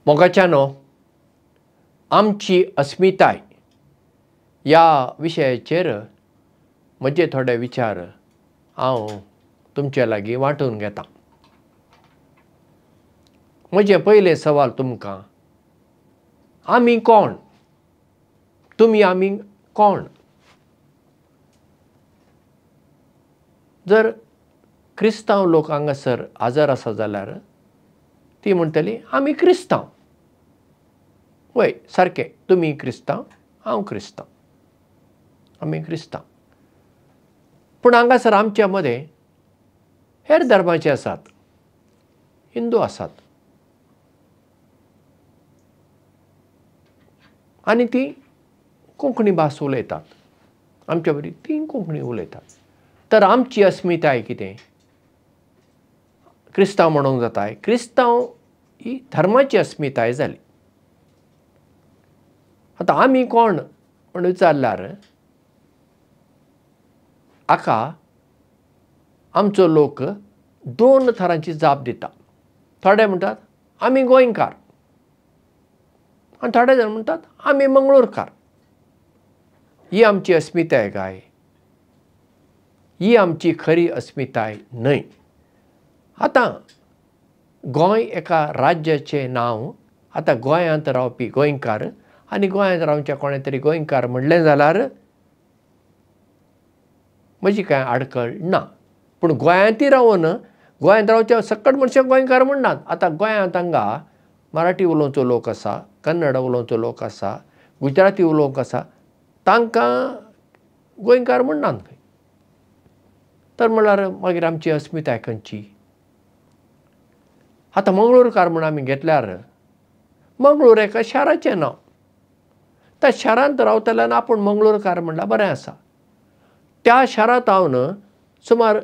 मोगाच्यानो, आमची अस्मिताय ह्या विशयाचेर म्हजे थोडे विचार हांव तुमचे लागीं वांटून घेता। म्हजें पयलें सवाल तुमकां, आमी कोण? तुमी आमी कोण? जर क्रिस्तांव लोक हांगासर हाजर आसा जाल्यार ती म्हणटली आमी क्रिस्तांव। वय, सारकें, तुमी क्रिस्तांव, हांव क्रिस्तांव, आमी क्रिस्तांव। पूण हांगासर आमच्या मदें हेर धर्माचे आसात, हिंदू आसात आनी ती कोंकणी भास उलयतात, आमच्या बरी ती कोंकणी उलयतात। तर आमची अस्मिताय कितें? क्रिस्तांव म्हणूंक जाता, क्रिस्तांव ही धर्माची अस्मिताय जाली। आतां आमी कोण म्हण विचारल्यार हाका आमचो लोक दोन थरांची जाप दिता। थोडे म्हणटात आमी गोंयकार आनी थोडे जाण म्हणटात आमी मंगळूरकार। ही आमची अस्मिताय काय? ही आमची खरी अस्मिताय न्हय। आतां गोंय एका राज्याचें नांव, आतां गोंयांत रावपी गोंयकार आनी गोंयांत रावच्या कोणें तरी गोंयकार म्हणलें जाल्यार म्हजी कांय आडखळ ना। पूण गोंयांतय रावन गोंयांत रावच्या सकट मनशाक गोंयकार म्हणनात। आतां गोंयांत हांगा मराठी उलोवचो लोक आसा, कन्नड उलोवचो लोक आसा, गुजराती उलोवंक आसा, तांकां गोंयकार म्हणनात खंय। तर म्हणल्यार मागीर आमची अस्मिताय खंयची? आतां मंगळूरकार म्हूण आमी घेतल्यार मंगळूर एका शाराचें नांव, त्या शारांत रावतल्यान आपूण मंगळूरकार म्हणल्यार बरें आसा। त्या शारांत हांव सुमार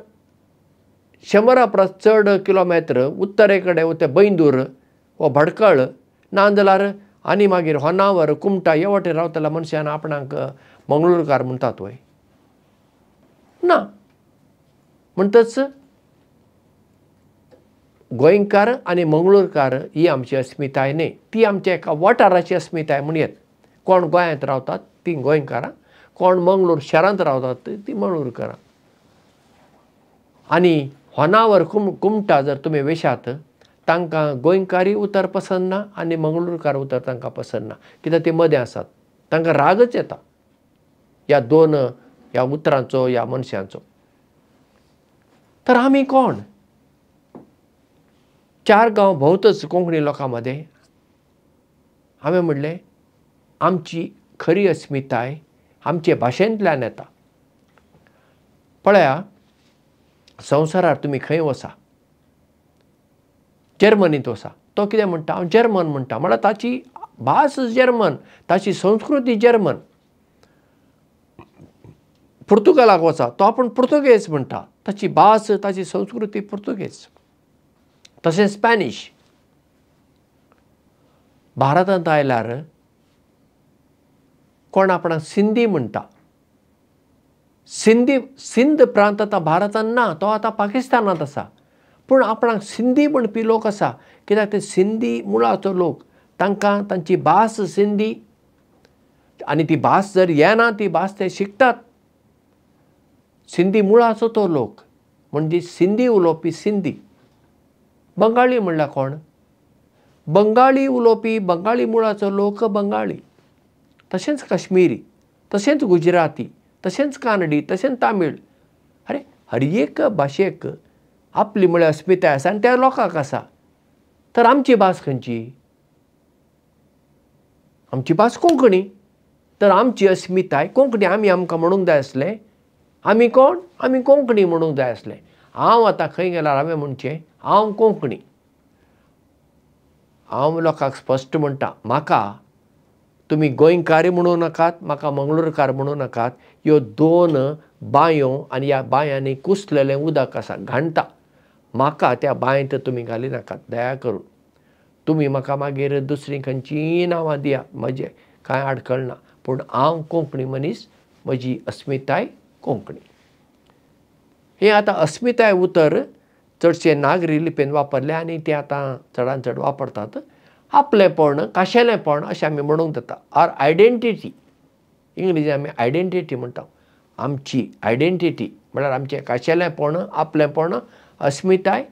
100 परस चड किलोमिटर उत्तरे कडेन वता, बैंदूर वा भडकळ ना जाल्यार आनी मागीर होनावर, कुमटा हे वाटेन रावतल्या मनशान आपणाक मंगळूरकार म्हणटात वय? ना। म्हणटच गोंयकार आनी मंगळूरकार ही आमची अस्मिताय न्हय, ती आमच्या एका वाठाराची अस्मिताय म्हणयेत। कोण गोंयांत रावतात ती गोंयकारां, कोण मंगळूर शारांत रावतात ती मंगळूरकारां। आनी होनावर कुमटा जर तुमी वेशात तांकां गोंयकारी उतर पसंद ना आनी मंगळूरकार उतर तांकां पसंद ना, कित्याक ती मदें आसात, तांकां रागच येता ह्या दोन ह्या उतरांचो, ह्या मनशांचो। तर आमी कोण? चार गांव भोंवतच कोंकणी लोकां मदें हांवें म्हणलें आमची खरी अस्मिताय आमचे भाशेंतल्यान येता। पळया, संवसारार तुमी खंय वसा, जर्मनींत वसा, तो कितें म्हणटा? हांव जर्मन म्हणटा, म्हळ्यार ताची भास जर्मन, ताची संस्कृती जर्मन। पुर्तुगालाक वचा, तो आपूण पुर्तुगेज म्हणटा, ताची भास, ताची संस्कृती पुर्तुगेज। तशें स्पॅनिश। भारतांत आयल्यार कोण आपणाक सिंधी म्हणटा, सिंधी, सिंध प्रांत आतां भारतांत ना, तो आतां पाकिस्तानांत आसा, पूण आपणाक सिंधी म्हणपी लोक आसा, कित्याक ते सिंधी मुळाचो लोक, तांकां तांची भास सिंधी आनी ती भास जर येना ती भास ते शिकतात। सिंधी मुळाचो तो लोक म्हणजे सिंधी उलोवपी सिंधी। बंगाली म्हणल्यार कोण? बंगाली उलोवपी बंगाली मुळाचो लोक बंगाली। तशेंच काश्मीरी, तशेंच गुजराती, तशेंच कानडी, तशेंच तामीळ। अरे हर एक भाशेक आपली म्हळ्यार अस्मिताय आसा आनी त्या लोकांक आसा। तर आमची भास खंयची? आमची भास कोंकणी। तर आमची अस्मिताय कोंकणी। आमी आमकां म्हणूंक जाय आसलें आमी कोण? आमी कोंकणी म्हणूंक जाय आसलें। हांव आतां खंय गेल्यार हांवें म्हणचें हांव कोंकणी। हांव लोकांक स्पश्ट म्हणटा, म्हाका तुमी गोंयकारी म्हणूं नाकात, म्हाका मंगळूरकार म्हणूं नाकात। ह्यो दोन बांयो आनी ह्या बांयांनी कुसलेलें उदक आसा, घाणटा, म्हाका त्या बांयत तुमी घाली नाकात दया करून। तुमी म्हाका मागीर दुसरीं खंयचीय नांवां दिया, म्हजें कांय आडखळ ना, पूण हांव कोंकणी मनीस, म्हजी अस्मिताय कोंकणी। हें आतां अस्मिताय उतर चडशे नागरी लिपयेन वापरले आनी ते आतां चडान चड वापरतात। आपलेपण, खाशेलेपण अशें आमी म्हणूंक जाता. आर आयडेंटिटी, इंग्लिशीन आमी आयडेंटिटी म्हणटा. आमची आयडेंटिटी म्हळ्यार आमचें खाशेलेपण, आपलेपण, अस्मिताय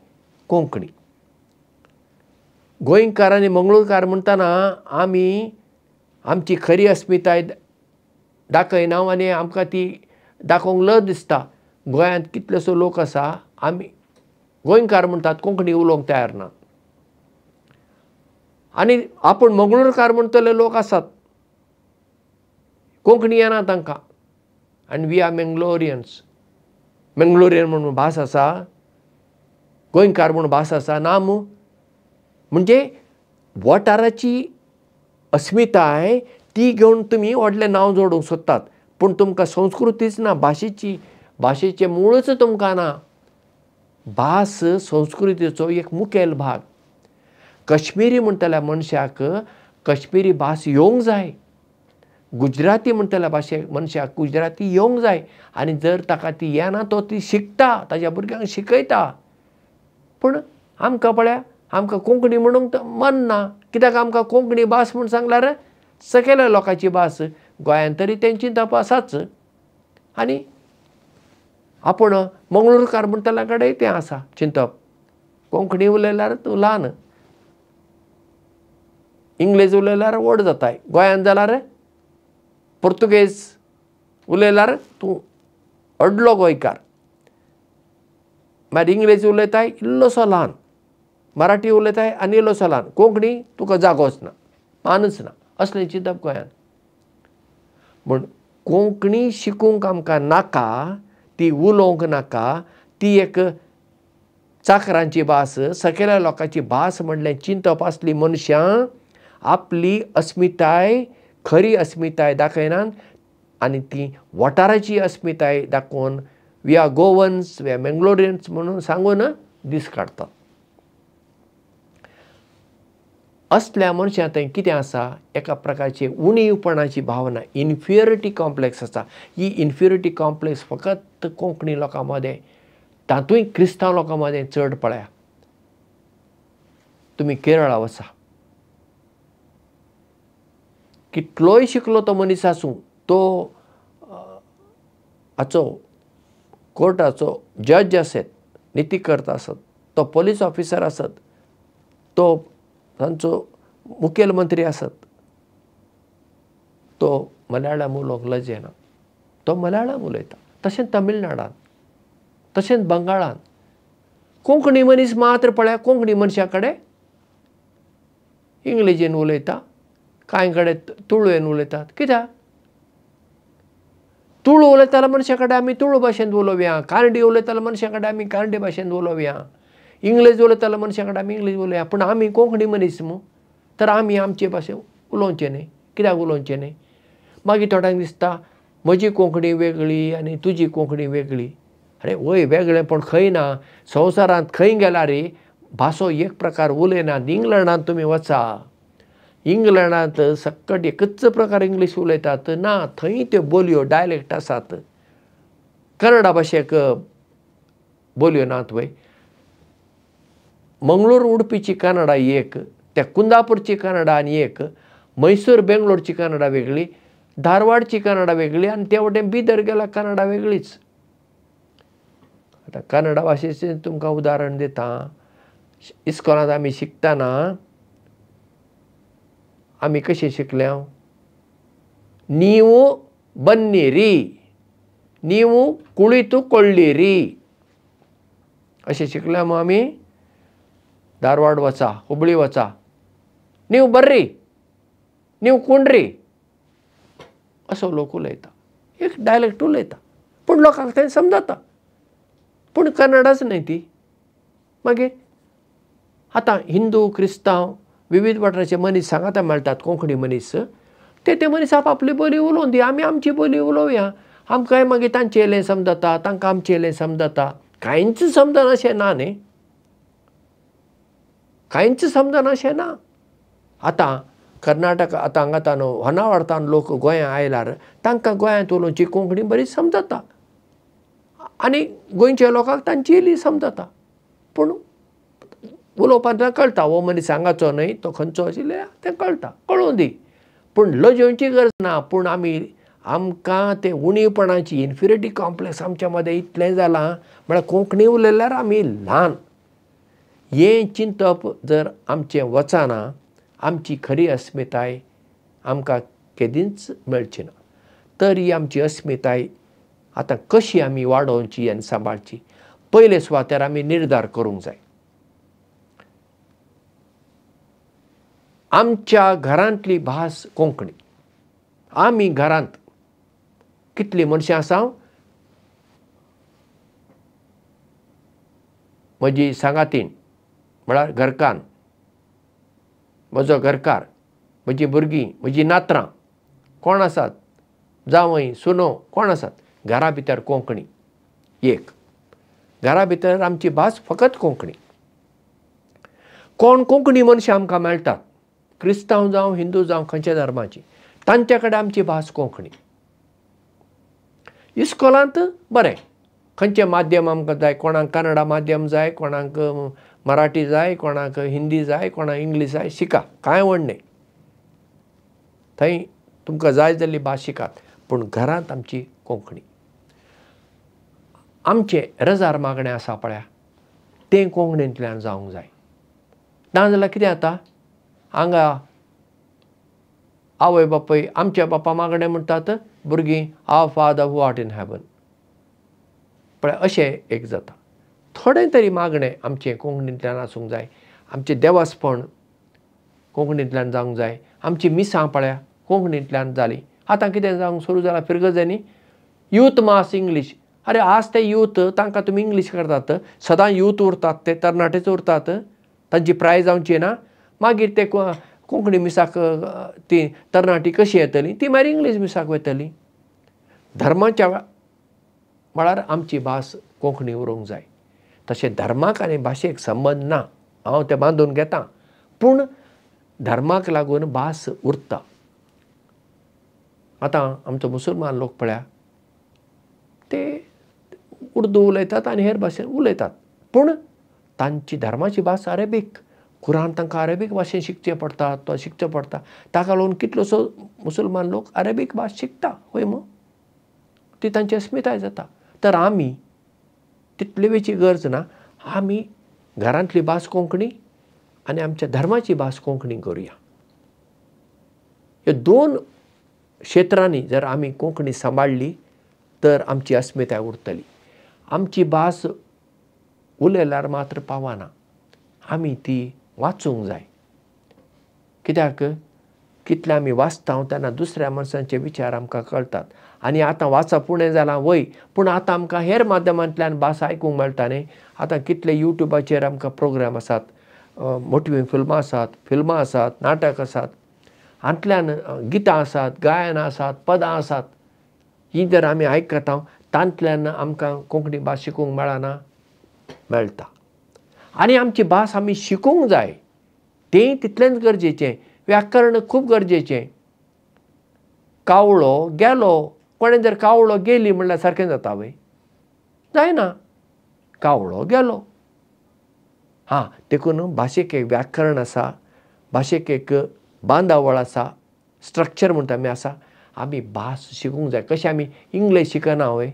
कोंकणी. गोंयकार आनी मंगळूरकार म्हणटना आमी आमची खरी अस्मिताय दाखयना आनी आमकां ती दाखोवंक लज दिसता. गोंयांत कितलेसो लोक आसा आमी गोंयकार म्हणटात, कोंकणी उलोवंक तयार ना. आनी आपूण मंगळूरकार म्हणटले लोक आसात, कोंकणी येना तांकां. आनी we are Mangaloreans. Mangalorean म्हणून भास आसा, गोंयकार म्हूण भास आसा ना मू. म्हणजे वाठाराची अस्मिताय ती घेवन तुमी व्हडलें नांव जोडूंक सोदतात, पूण तुमकां संस्कृतीच ना, भाशेची, भाशेचें मूळच तुमकां ना. भास संस्कृतीचो एक मुखेल भाग. कश्मीरी म्हणटल्या मनशाक कश्मीरी भास येवंक जाय, गुजराती म्हणटल्या भाशे मनशाक गुजराती येवंक जाय. आनी जर ताका ती येना तो ती शिकता, ताज्या भुरग्यांक शिकयता. पूण आमकां पळया, आमकां कोंकणी म्हणूंक मन ना. कित्याक आमकां कोंकणी भास म्हूण सांगल्यार सकयल्या लोकांची भास. गोंयांत तरी तेंची चिंतप आसाच. आनी आपूण मंगळूरकार म्हणटल्या कडेन तें आसा चिंतप. कोंकणी उलयल्यार तूं ल्हान, इंग्लेज उलयल्यार व्हड जाताय. गोंयांत जाल्यार पुर्तुगेज उलयल्यार तूं व्हडलो गोंयकार. मागीर इंग्लेज उलयताय इल्लोसो ल्हान, मराठी उलयताय आनी इल्लोसो ल्हान, कोंकणी तुका जागोच ना, मानच ना. असलें चिंतप गोंयांत. म्हूण कोंकणी शिकूंक आमकां नाका, ती उलोवंक नाका, ती एक चाकरांची भास, सकयल्या लोकांची भास म्हणलें चिंतप आसली मनशां आपली अस्मिताय, खरी अस्मिताय दाखयनात आनी ती वाठाराची अस्मिताय दाखोवन we are Goans, we are Mangaloreans म्हणून सांगून दीस काडटात. असल्या मनशां थंय कितें आसा, एका प्रकारची उणीवपणाची भावना, इन्फिरियोरिटी कॉम्प्लेक्स आसा. ही इन्फिरियोरिटी कॉम्प्लेक्स फकत कोंकणी लोकां मदें, तातूंय क्रिस्तांव लोकां मदें चड पळया. तुमी केरळा वचा, कितलोय शिकलो तो मनीस आसूं, तो हाचो कोर्टाचो जज आसत, नितीकर्ता आसत, तो पोलीस ऑफिसर आसत, तो तांचो मुखेलमंत्री आसत, तो मलयाळम उलोवंक लजेना, तो मलयाळम उलयता. तशेंच तमिळनाडांत, तशेंच बंगाळांत. कोंकणी मनीस मात्र पळया, कोंकणी मनशा कडेन इंग्लिशीन उलयता, कांय कडेन तुळवेन उलयतात. कित्याक तुळू उलयताल्या मनशा कडेन आमी तुळू भाशेंत उलोवया, कारडी उलयताल्या मनशा कडेन आमी कारडी भाशेंत उलोवया, इंग्लेज उलयताल्या मनशा कडेन आमी इंग्लीश उलोवया. पूण आमी कोंकणी मनीस मू, तर आमी आमचे भाशेन उलोवचें न्ही. कित्याक उलोवचें न्ही? मागीर थोड्यांक दिसता म्हजी कोंकणी वेगळी आनी तुजी कोंकणी वेगळी. अरे वय वेगळें, पूण खंय ना. संवसारांत खंय गेल्यार भासो एक प्रकार उलयनात. इंग्लंडांत तुमी वचा, इंग्लंडांत सक्कट एकच प्रकार इंग्लीश उलयतात ना, थंय त्यो बोलयो डायलेक्ट आसात. कन्नडा भाशेक बोलयो नात वय. मंगळूर उडपीची कन्नडा एक, त्या कुंदापूरची कन्नडा आनी एक, मैसूर बेंगलोरची कन्नडा वेगळी, धारवाडची कन्नडा वेगळी, आनी ते वटेन बिदर गेल्यार कन्नडा वेगळीच. आतां कन्नडा भाशेचें तुमकां उदाहरण दिता. इस्कॉलांत आमी शिकतना आमी कशें शिकल्या, नीवू बन्नीरी, नीवू कुळितुकोळ्ळिरी अशें शिकल्या. मग आमी धारवाड वचा, हुबळी वचा, नीव बर्री, नीव कुंड्री असो लोक उलयता. एक डायलेक्ट उलयता, पूण लोकांक तें समजता. पूण कन्नडाच न्हय ती. मागीर आतां हिंदू क्रिस्तांव विविध वाठाराचे मनीस सांगाता मेळटात, कोंकणी मनीस, ते ते मनीस आपली बोली उलोवन दी, आमी आमची बोली उलोवया. आमकांय मागीर तांचें येयलें समजता, तांकां आमचें येयलें समजता. कांयच समजना अशें ना न्ही, कांयच समजना अशें ना. आतां कर्नाटक, आतां हांगा न्हू होनावरतान लोक गोंयांत आयल्यार तांकां गोंयांत उलोवची कोंकणी बरी समजता आनी गोंयच्या लोकांक तांची इल्ली समजता. पूण उलोवपांतल्यान कळटा हो मनीस हांगाचो न्हय, तो खंयचो आशिल्ले तें कळटा, कळूं दी, पूण लजोवची गरज ना. पूण आमी आमकां तें उणीवपणाची इन्फिरिटी कॉम्प्लेक्स आमच्या मदें इतलें जालां म्हळ्यार कोंकणी उलयल्यार आमी ल्हान हें चिंतप जर आमचें वचना, आमची खरी अस्मिताय आमकां केदींच मेळची ना. तर ही आमची अस्मिताय आतां कशी आमी वाडोवची आनी सांबाळची, पयले सुवातेर आमी निर्धार करूंक जाय. आमच्या घरांतली भास कोंकणी. आमी घरांत कितलीं मनशां आसा, म्हजी सांगातीण म्हळ्यार घरकान्न, म्हजो घरकार, म्हजीं भुरगीं, म्हजीं नातरां कोण आसात, जावंय सुनो कोण आसात, घरा भितर कोंकणी एक, घरा भितर आमची भास फकत कोंकणी. कोण कोंकणी मनशां आमकां मेळटात, क्रिस्तांव जावं हिंदू जावं खंयच्या धर्माची, तांच्या कडेन आमची भास कोंकणी. इस्कोलांत बरें खंयचें माध्यम आमकां जाय, कोणाक कन्नडा माध्यम जाय, कोणाक मराठी जाय, कोणाक हिंदी जाय, कोणाक इंग्लीश जाय, शिका, कांय व्हड न्हय, थंय तुमकां जाय जाल्ली भास शिकात, पूण घरांत आमची कोंकणी. आमचें रजार मागणें आसा पळया तें कोंकणींतल्यान जावंक जाय. ना जाल्यार कितें जाता, हांगा आवय बापूय आमच्या बापा मागणें म्हणटात, भुरगीं our father who art in heaven, पळय अशें एक जाता. थोडें तरी मागणें आमचें कोंकणींतल्यान आसूंक जाय, आमचें देवासपण कोंकणींतल्यान जावंक जाय, आमची मिसां पळया कोंकणींतल्यान जालीं. आतां कितें जावंक सुरू जालां फिरगजांनी, यूथ मास इंग्लीश. अरे आज ते यूथ तांकां तुमी इंग्लीश करतात, सदां यूथ उरतात, ते तरणाटेच उरतात, तांची प्राय जावची ना. मागीर ते कोंकणी मिसाक ती तरणाटी कशी येतली, ती मागीर इंग्लीश मिसाक वयतली. धर्माच्या म्हळ्यार आमची भास कोंकणी उरूंक जाय. तशें धर्माक आनी भाशेक संबंद ना, हांव तें बांदून घेतां, पूण धर्माक लागून भास उरता. आतां आमचो मुसलमान लोक पळया ते उर्दू उलयतात आनी हेर भाशेन उलयतात, पूण तांची धर्माची भास अरेबीक. कुरान तांकां अरेबीक भाशेन शिकचें पडटा, तो शिकचो पडटा. ताका लागून कितलोसो मुसलमान लोक अरेबीक भास शिकता, हय मू, ती तांची अस्मिताय जाता. तर आमी तितली वेची गरज ना, आमी घरांतली भास कोंकणी आनी आमच्या धर्माची भास कोंकणी करुया. ह्या दोन क्षेत्रांनी जर आमी कोंकणी सांबाळ्ळी तर आमची अस्मिताय उरतली. आमची भास उलयल्यार मात्र पावना, आमी ती वाचूंक जाय. कित्याक कितले आमी वाचता तेन्ना दुसऱ्या मनशांचे विचार आमकां कळटात. आनी आतां वाचप उणें जालां वय, पूण आतां आमकां हेर माध्यमांतल्यान भास आयकूंक मेळटा न्ही. आतां कितले युट्यूबाचेर आमकां प्रोग्राम आसात, मोटवीं फिल्मां आसात, फिल्मां आसात, नाटक आसात, हातूंतल्यान गितां आसात, गायनां आसात, पदां आसात. हीं जर आमी आयकता तांतल्यान आमकां कोंकणी भास शिकूंक मेळना, मेळटा. आनी आमची भास आमी शिकूंक जाय, तें तितलेंच गरजेचें. व्याकरण खूब गरजेचें. कावळो गेलो, कोणें जर कावळो गेली म्हणल्यार सारकें जाता वय, जायना, कावळो गेलो. हां, देखून भाशेक एक व्याकरण आसा, भाशेक एक बांदावळ आसा, स्ट्रक्चर म्हणटा आमी आसा. आमी भास शिकूंक जाय. कशें आमी इंग्लीश शिकना वय,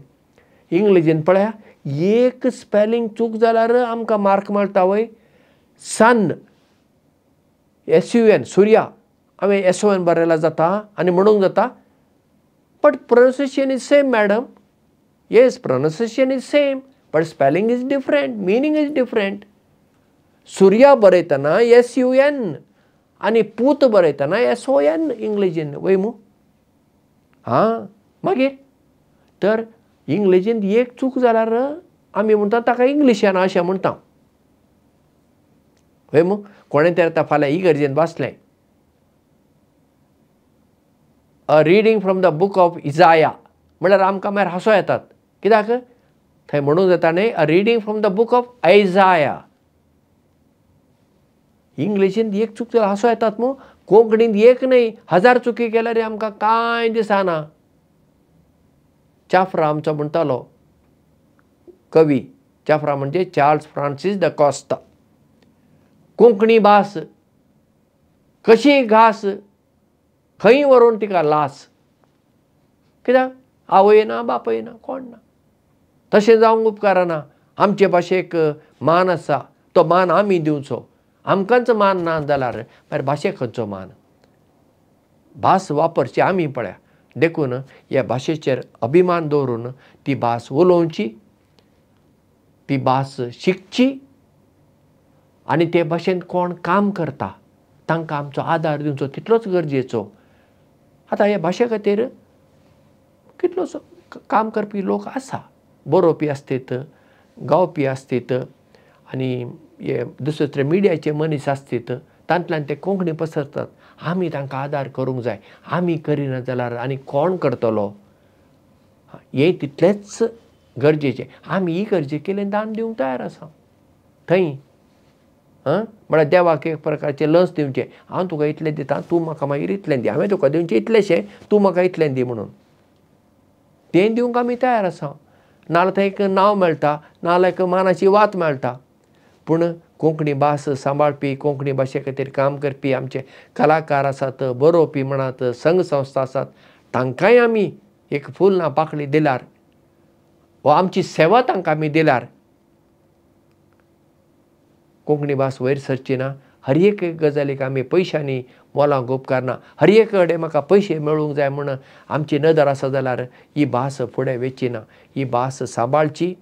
इंग्लिजीन पळया एक स्पेलिंग चूक जाल्यार आमकां मार्क मेळटा वय. सन SUN Surya हांवें SON बरयल्यार जाता आनी म्हणूंक जाता, but pronunciation is same madam. Yes, pronunciation is same but spelling is different, meaning is different. Surya बरयतना SUN आनी पूत बरयतना SON इंग्लिजीन, वय मू. हां, मागीर तर इंग्लिजीन एक चूक जाल्यार आमी म्हणटा ताका इंग्लीश येना अशें म्हणटा, हय मू. कोणें तरी आतां फाल्यां इगर्जेन वाचलें, a reading from the book of Isaiah, म्हणल्यार आमकां मागीर हांसो येतात. कित्याक थंय म्हणूंक जाता न्ही, a reading from the book of Isaiah. इंग्लिशींत एक चूक जाल्यार हांसो येतात मू, कोंकणींत एक न्हय हजार चुकी केल्यार आमकां कांय दिसना. चाफ्रा आमचो म्हणटालो कवी, चाफ्रा म्हणजे Charles Francis the Costa, Konkani भास कशी घास खंय व्हरून तिका लास. कित्याक आवय ना बापूय ना कोण ना. तशें जावंक उपकारना. आमचे भाशेक मान आसा, तो मान आमी दिवचो. आमकांच मान ना जाल्यार मागीर भाशेक खंयचो मान? भास वापरची आमी पळया. देखून ह्या भाशेचेर अभिमान दवरून ती भास उलोवची, ती भास शिकची आनी ते भाशेन कोण काम करता तांकां आमचो आदार दिवचो तितलोच गरजेचो. आतां ह्या भाशे खातीर कितलोसो काम करपी लोक आसा, बरोवपी आसतीत, गावपी आसतीत आनी हे दुसरे दुसरे मिडियाचे मनीस आसतीत, तांतल्यान ते कोंकणी पसरतात. आमी तांकां आदार करूंक जाय. आमी करिना जाल्यार आनी कोण करतलो? हें तितलेंच गरजेचें. आमी ही गरजे केलें दान दिवंक तयार आसा थंय. म्हळ्यार देवाक एक प्रकारचें लस दिवचें, हांव तुका इतलें दिता, तूं म्हाका मागीर इतलें दी, हांवें तुका दिवचें इतलेंशें, तूं म्हाका इतलें दी म्हणून तें दिवंक आमी तयार आसा. नाजाल्यार थंय एक नांव मेळटा, नाजाल्यार एक मानाची वात मेळटा. पूण कोंकणी भास सांबाळपी, कोंकणी भाशे खातीर काम करपी आमचे कलाकार आसात, बरोवपी म्हणात, संघ संस्था आसात, तांकांय आमी एक फूल ना पाकळी दिल्यार वा आमची सेवा तांकां आमी दिल्यार कोंकणी भास वयर सरची ना. हर एक गजालीक आमी पयशांनी मोलांक उपकारना. हर एक कडेन म्हाका पयशे मेळूंक जाय म्हूण आमची नदर आसा जाल्यार ही भास फुडें वचची ना. ही भास सांबाळची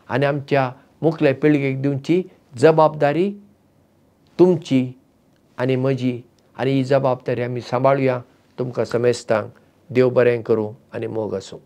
आनी आमच्या मुखले पिळगेक दिवची जबाबदारी तुमची आनी म्हजी, आनी ही जबाबदारी आमी सांबाळुया. तुमकां समेस्तांक देव बरें करूं आनी मोग आसूं.